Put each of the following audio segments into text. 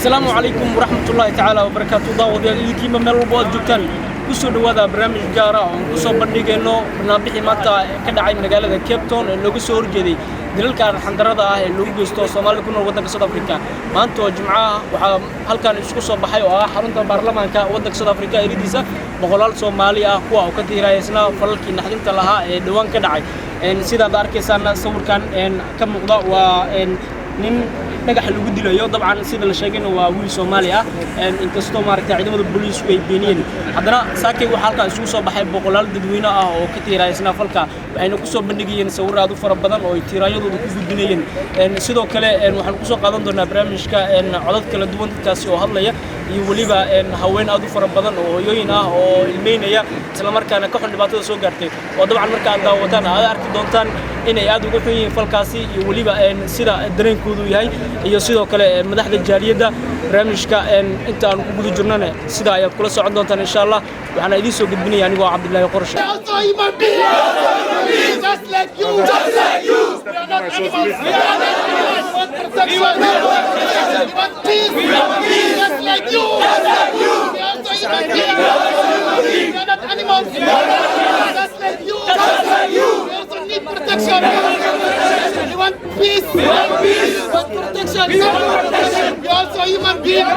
Asalaamu calaykum waraxmatullaahi tacaala wabarakaatu. Daawadayaal, idinkiinba meel walbo aad joogtaan, ku soo dhowaada barnaamij gaar ah oo aan ku soo bandhigayno barnaamijii maanta ka dhacay magaalada Cape Town ee looga soo horjeeday dilalka arxandarrada ah ee loogu geysto Soomaalida ku nool waddanka South Africa. Maanta oo Jimco ah, waxaa halkan isku soo baxay oo ah xarunta baarlamaanka waddanka South Africa eridiisa boqolaal Soomaali ah, kuwa oo ka tiiraysna falalkii naxdinta lahaa ee dhowaan ka dhacay. Sidaad arkaysaana, sawirkan ka muuqda waa nin dhagax lagu dilayo. Dabcan, sida la sheegayna, waa wiil Soomaali ah, inkastoo maaragtay ciidamada booliisku ay beeniyeen. Haddana saakay waxaa halkaa isugu soo baxay boqolaal dadweyne ah oo ka tiiraysna falka, waxayna ku soo bandhigayeen sawir aad u fara badan oo ay tiiraanyadooda ku gudbinayeen. Sidoo kale waxaan kusoo qaadan doonaa barnaamijka codad kala duwan, dadkaasi oo hadlaya, iyo weliba haween aad u fara badan oo hooyooyin ah oo ilmeynaya, islamarkaana ka xun dhibaatada soo gaartay, oo dabcan marka aad daawataan aad arki doontaan inay aad uga xun yihiin falkaasi iyo weliba sida dareenkoodu yahay, iyo sidoo kale madaxda jaaliyadda. Barnaamijka inta aan ku guda jirnana sida ayaad kula socon doontaan, insha Allah. Waxaana idiin soo gudbinaya anigoo Cabdillaahi Qorshe. Also human beings. Just like you. Just like you. We are not animals. We are not animals. We want protection. We want peace. We want peace. Just like you. Just like you. We are also human beings. We are not animals. Just like you. Just like you. We also need protection. We want peace. We want peace. We want protection. We want protection. We are also human beings.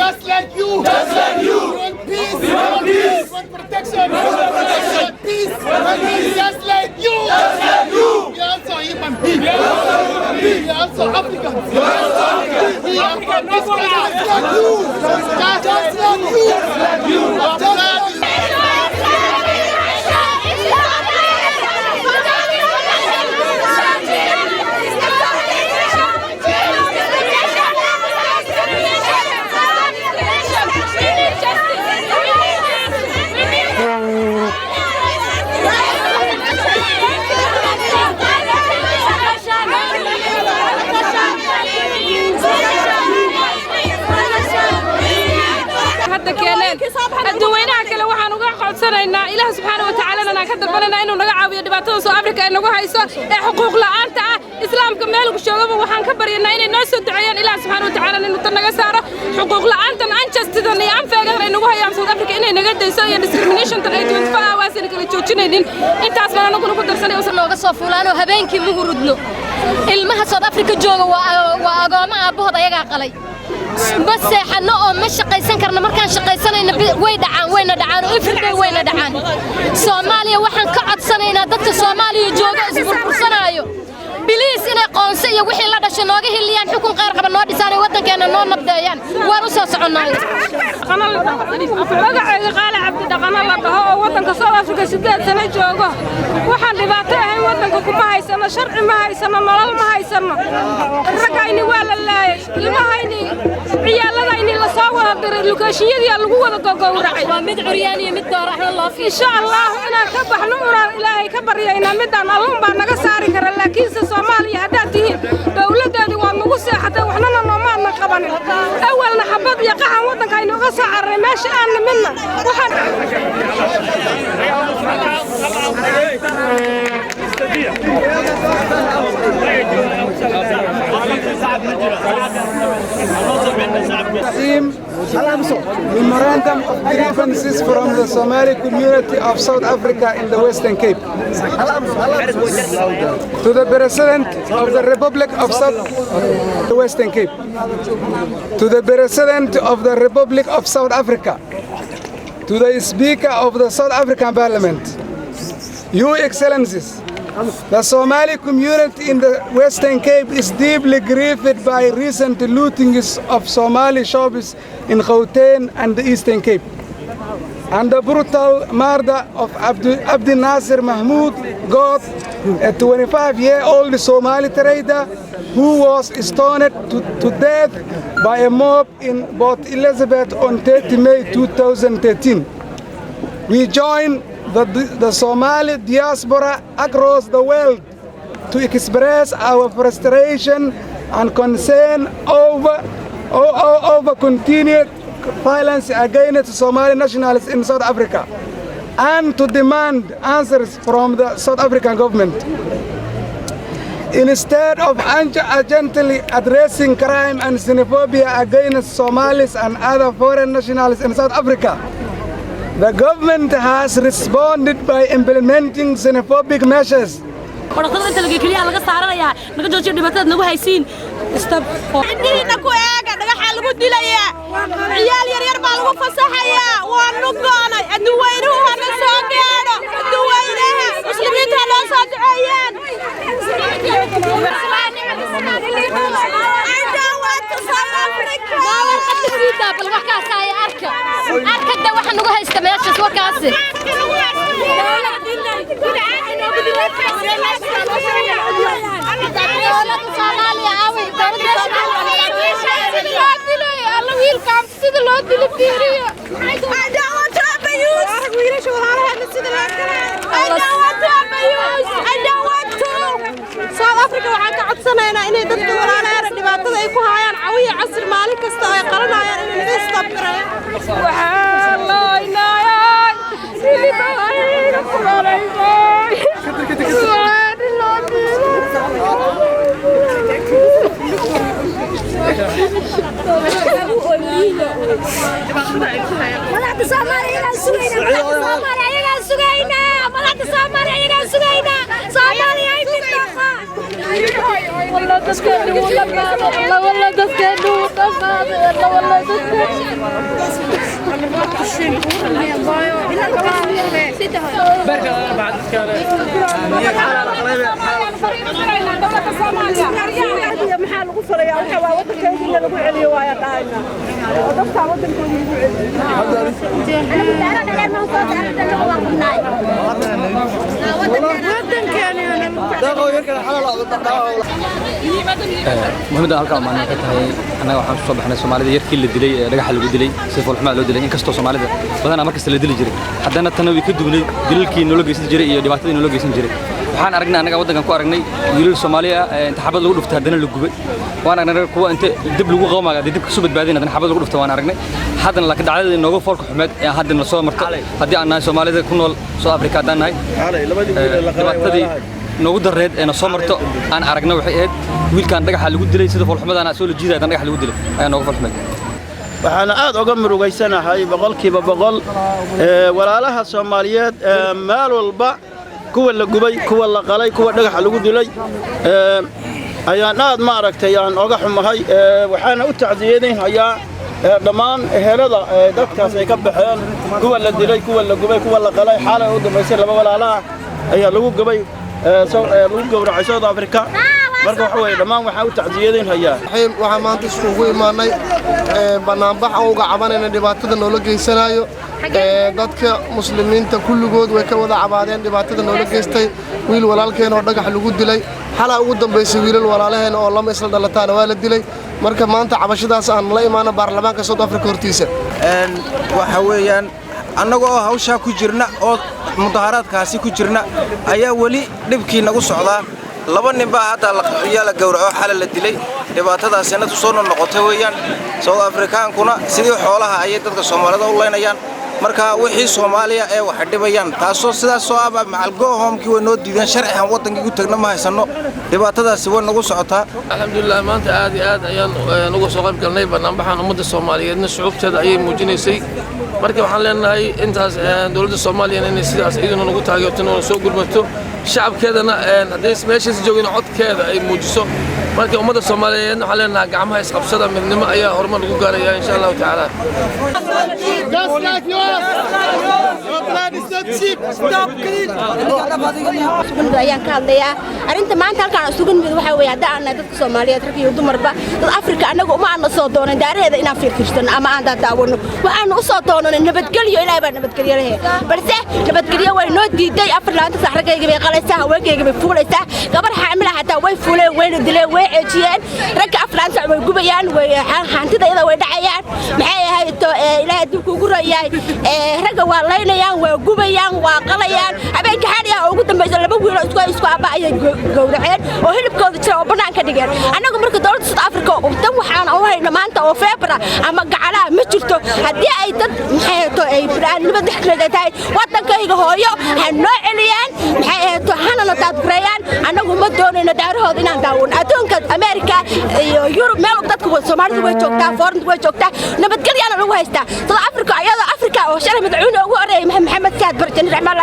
Just like you. Just like you. We want peace. We want peace. We want protection. We want protection. Peace. We want peace. Just like you. Just like you. We are also human beings. We are also Africans. We are also Africans. We are from this country. Just like you. Just like you. Just like you. Just like you. Hadda keeneen dadweynaha kale, waxaan uga codsanaynaa, Ilaah subxaana wa tacaalana aan ka dalbanaynaa inuu naga caawiyo dhibaatada South Africa ay nagu hayso ee xuquuq la'aanta ah. Islaamka meel joogaba waxaan ka baryanaa inay noo soo duceeyaan, Ilaah subxaana wa tacaala inuu tan naga saaro, xuquuq la'aantan, injustice-dan iyo unfair-gadan ay nagu hayaan South Africa inay naga dayso, iyo discrimination-tan ay 24 hours ayna kala joojinaynin. Intaas baan anaguna ku darsanay. Nooga soo fuulaanoo habeenkii ma hurudno. Ilmaha South Africa jooga waa agoommo, aabbahood ayagaa qalay. Ma seexanno oo ma shaqaysan karno. Markaan shaqaysanayna way dhacaan, wayna dhacaan oo everyday wayna dhacaan. Soomaaliya waxaan ka codsanaynaa, dadka Soomaaliya jooga isburbursanaayo, please, inay qoonse iyo wixii la dhashay nooga hiliyaan, xukun qaar qaba noo dhisaan, ee waddankeenna noo nabdeeyaan. Waan u soo soconnaa. Magacayga Qaali Cabdi Dhaqano la dhaho, oo waddanka South Africa 8 sano joogo. Waxaan dhibaato ahayn waddanka kuma haysano, sharci ma haysano, nolol ma haysano. Raggayni waa la laayay, ilmahayni, ciyaaladayni la soo wada diray, location-yadii lagu wada gogowracay. Waa mid curyaan iyo mid dooraxna loo. Insha Allahu inaan ka baxno unaan Ilaahay ka baryaynaa. Midaan alluun baa naga saari kara. Laakiinse Soomaaliya haddaad tihiin, dowladdeedu waa nagu seexatay, waxnana noomaadna qabanin. Awalna xabad iyo qaxan waddanka aynu uga soo cararnay. Meesha aan nimidna waxaan Memorandum of grievances from the Somali community of South Africa in the Western Cape. To the President of the Republic of South the Western Cape. To the President of the Republic of South Africa. To the Speaker of the South African Parliament. Your Excellencies, the Somali community in the Western Cape is deeply grieved by recent lootings of Somali shops in Gauteng and the Eastern Cape, and the brutal murder of Abdi Nasir Mahmoud God, a 25-year-old Somali trader who was stoned to death by a mob in Port Elizabeth on 30 May 2013. We join the Somali diaspora across the world to express our frustration and concern over continued violence against Somali nationals in South Africa and to demand answers from the South African government. Instead of urgently addressing crime and xenophobia against Somalis and other foreign nationals in South Africa, the government has responded by implementing xenophobic measures. Qoraxdada inta laga keliyaha laga saaranayaa, naga joojiyo dhibaatadaad nagu haysiin. Indhihiina ku eega, dhagaxaa lagu dilayaa, ciyaal yaryar baa lagu fasaxayaa. Waanu go'nay. Adduweynuhu hana soo gaadho, adduweynaha muslimiinta ha noo soo duceeyaan. I don't want to South Africa. Bal wax kaas ay arka, arkada waxa nagu haysta meeshaas wakaasi. Dowladda Soomaaliya aaway? Dowladda Soomaaliya loo dilay, alla wiilkaan sida loo dilo fiiriyo. I don't want to abuse. Wiilasha walaalaheena sida loo galay. I don't want to abuse. I don't want to. South Africa waxaan ka codsanaynaa inay dadka walaalaheena dhibaatada ay ku hayaan cawiya casir maalin kasta oo ay qalanayaan inay naga stop gareeyaan. Waxaa looynayay sidii balayga ku dhalaysay waani loo dilay. Madaxda Soomaaliya ayagaan sugaynaa, madaxda Soomaaliya ayagaan sugaynaa, madaxda Soomaaliya ayagaan sugaynaa. Soomaaliya ay midnooqa. Wallah dadkeenu wuu dhamaaday, wallah wallah dadkeenu wuu dhamaaday, wallah wallah dadkeenu. Maxaa lagu falayaa? Waxa waa waddankeedii in lagu celiyo waaya dhahayna oo dadkaa waddankoodii lagu celiyo. Muhiimadda halkaa maalin ka tahay, annaga waxaan soo baxnay Soomaalida yarkii la dilay ee dhagaxa lagu dilay, si foolxumaa loo dilay. Inkastoo Soomaalida badanaa markasta la dili jiray, haddana tana way ka duwnayd dilalkii nolo geysan jiray iyo dhibaatadii nolo geysan jiray. Waxaan aragnay, annaga waddankan ku aragnay, wiilal Soomaali ah ee inta xabad lagu dhuftay haddana la gubay. Waan aragnay kuwa inta dib lagu qawmaaga haddii dib kasoo badbaadin haddana xabad lagu dhuftay waan aragnay. Haddana laakiin dhacdadii nooga foolka xumeed ee haddana soo marto, haddii aan nahay Soomaalida ku nool South Africa haddaan nahay, dhibaatadii noogu darreed ee na soo marto aan aragna waxay ahayd wiilkaan dhagaxa lagu dilay sida foolxumadaan soo la jiidaya haddana dhagaxa lagu dilay ayaa nooga foolxumeed. Waxaana aad uga murugaysanahay 100% walaalaha Soomaaliyeed ee meel walba, kuwa la gubay, kuwa la qalay, kuwa dhagaxa lagu dilay, ayaan aad ma aragtay aan oga xumahay. Waxaana u tacsiyeynhayaa dhammaan ehelada dadkaas ay ka baxeen, kuwa la dilay, kuwa la gubay, kuwa la qalay. Xaalay u dambaysay laba walaalaha ayaa lagu gubay, lagu gowracay South Africa. Marka waxa weeye dhammaan waxaan u tacsiyeynhayaa. Waxaan maanta iskugu imaanay bannaanbax aan uga cabanayna dhibaatada noola geysanayo. Dadka muslimiinta kulligood way ka wada cabaadeen dhibaatada noola geystay, wiil walaalkeen oo dhagax lagu dilay. Xalaa ugu dambaysay wiilal walaalaheen oo lama isla dhalataana waa la dilay. Marka maanta cabashadaas aan la imaano baarlamaanka South Africa hortiisa. Waxa weeyaan annaga oo hawshaa ku jirna oo mudaharaadkaasi ku jirna ayaa weli dhibkii nagu socdaa. Laba nin baa hadda yaa la gowraco, xala la dilay. Dhibaatadaasina soo noqotay weeyaan. South Afrikaankuna sidii xoolaha ayay dadka Soomaalida u leynayaan. Marka wixii Soomaaliya ee wax dhibayaan taasoo sidaas soo aba macal go home-kii way noo diideen, sharcihan waddankii ku tagna ma haysanno. Dhibaatadaasi way nagu socotaa. Alxamdulilah, maanta aad iyo aad ayaan uga soo qayb galnay banaanbaxan. Ummadda Soomaaliyeedna shucuubteeda ayay muujinaysay. Marka waxaan leenahay intaas dowladda Soomaaliyana inay sidaas iyaduna nagu taageerto, inay soo gurmato shacabkeedana, hadday meeshaas joogin codkeeda ay muujiso. Marka ummadda Soomaaliyeedna waxaan leenahay gacmaha isqabsada, midnimo ayaa horumar lagu gaaraya insha Allahu tacaala. Just like yours. Your blood is not cheap. Stop killing. Sugunid ayaan ka hadlayaa. Arrinta maanta halkaan isugu nimid waxaa weeye, haddii aan nahay dadka Soomaaliyeed, rag iyo dumarba, dad Afrika, annagu uma aana soo doonan daaraheeda inaan fiirfiirsano ama aan daadaawano. Waxaanu u soo doonanay nabadgelyo. Ilaahay baa nabadgelyo lehe, balse nabadgelyo way noo diiday. 24 saac raggayga bay qalaysaa, haweenkayga bay fuulaysaa, gabar xaamila xataa way fuuleen, wayna dileen, way ceejiyeen. Ragga 24 saac way gubayaan, way hantida iyada way dhacayaan. Maxay ahayd? Ilaahay. Hadduu kugu royahay, ragga waa laynayaan, waa gubayaan, waa qalayaan. Habeenka xadhiya oo ugu dambaysa laba wiilo isku abba ayay gowraceen oo hilibkooda jira oo bannaanka dhigeen. Annagu marka dowladda South Africa dan waxaan u hayno maanta oo favour ah ama gacalaha ma jirto. Haddii ay dad, maxay ahayto, ay bini'aadnimada dhexdeeda tahay, waddankayga hooyo ha noo celiyaan, maxay ahayto, hanana daadgureeyaan. Annagu ma doonayno daarahooda inaan daawano. Adduunka, Ameerika iyo Yurub, meel dadka Soomaalidu way joogtaa, foreign way joogtaa, nabadgelyaana lagu haystaa. South Africa ayadoo Africa oo shalay madaxweyne ugu horeeyay Maxamed Siyaad Barre, Janir Raxmaan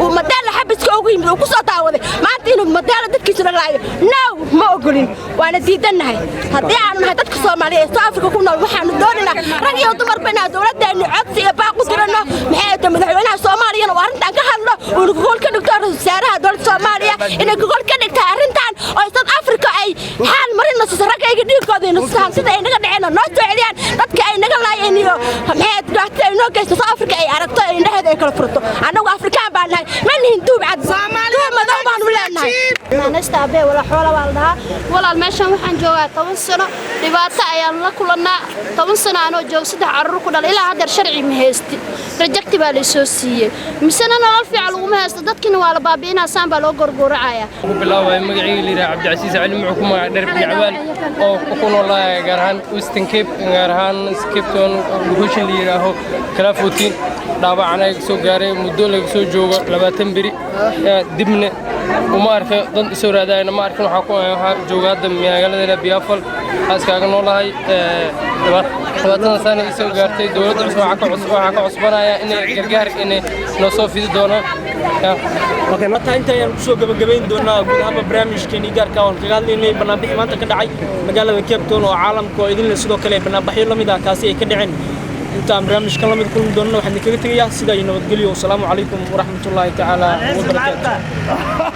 uu Mandela xabiska ugu yimid, uu ku soo daawaday, maanta inuu Mandela dadkiisuna laayo, now ma ogolin, waana diidannahay. Haddii aanu nahay dadka Soomaaliya ee South Africa ku nool, waxaanu doonaynaa rag iyo dumarba inaan dowladdeenu codsi iyo baaq u diranno, maxay ahayd, madaxweynaha Soomaaliyana uu arrintan ka hadlo, uuna gogol ka dhigto. Ra-iisul wasaaraha dowladda Soomaaliya inay gogol ka dhigta arrintan oo South Africa ay xaal marin nasiso, raggayga dhiigooda ay nasiso, hantida ay naga dhaceen noo soo celiyaan, dadka ay naga laayeen iyo, maxay ahayd, dhibaatada ay noo geysto South Africa ay aragto, ay indhaheeda ay kala furto. Annagu Afrikaan baan nahay, ma nihin duub cad, duub madow baanu leenahay. Naanaysta abee wala xoola baa la dhahaa. Walaal, meeshan waxaan joogaa 10 sano. Dhibaato ayaan la kulannaa. 10 sano anoo joogo, saddex carruur ku dhalay, ilaa haddeer sharci ma haysti. Reject baa laysoo siiyey, misena nolol fiican laguma haysto. Dadkiina waa la baabi'inaa, saan baa loo gorgoracaya. Ugu bilaabaya magacayga la yidhaha Cabdicasiis Cali Muxuu, ku magac dheer Biyacwaal, oo ku noolaa gaar ahaan Western Cape, gaar ahaan Cape Town, location la yidhaaho Kalaafotiin. Dhaawacana soo gaaray muddo laga soo joogo 20 beri. Dibna uma arka dad isoo raadayna ma arkin. Waxaa jooga hadda magaalada Biafal iskaaga noolahay. Dhibaatada saana isoo gaartay. Dowladda cusub waxaa ka cusbanaya inay gargaar inay noo soo fidi doonaan. Maanta inta ayaan kusoo gabagabayn doonaa guud ahaanba barnaamijkeenii gaarka oon kaga hadlaynay banaanbixi maanta ka dhacay magaalada Cape Town, oo caalamka oo idinle sidoo kale banaanbaxyo la mid ah kaasi ay ka dhaceen. Intaan barnaamijkan la mid kulmi doonana, waxaan idinkaga tegayaa sidaa iyo nabadgelyo. Wasalaamu calaykum waraxmatullaahi tacaala wabarakaatu.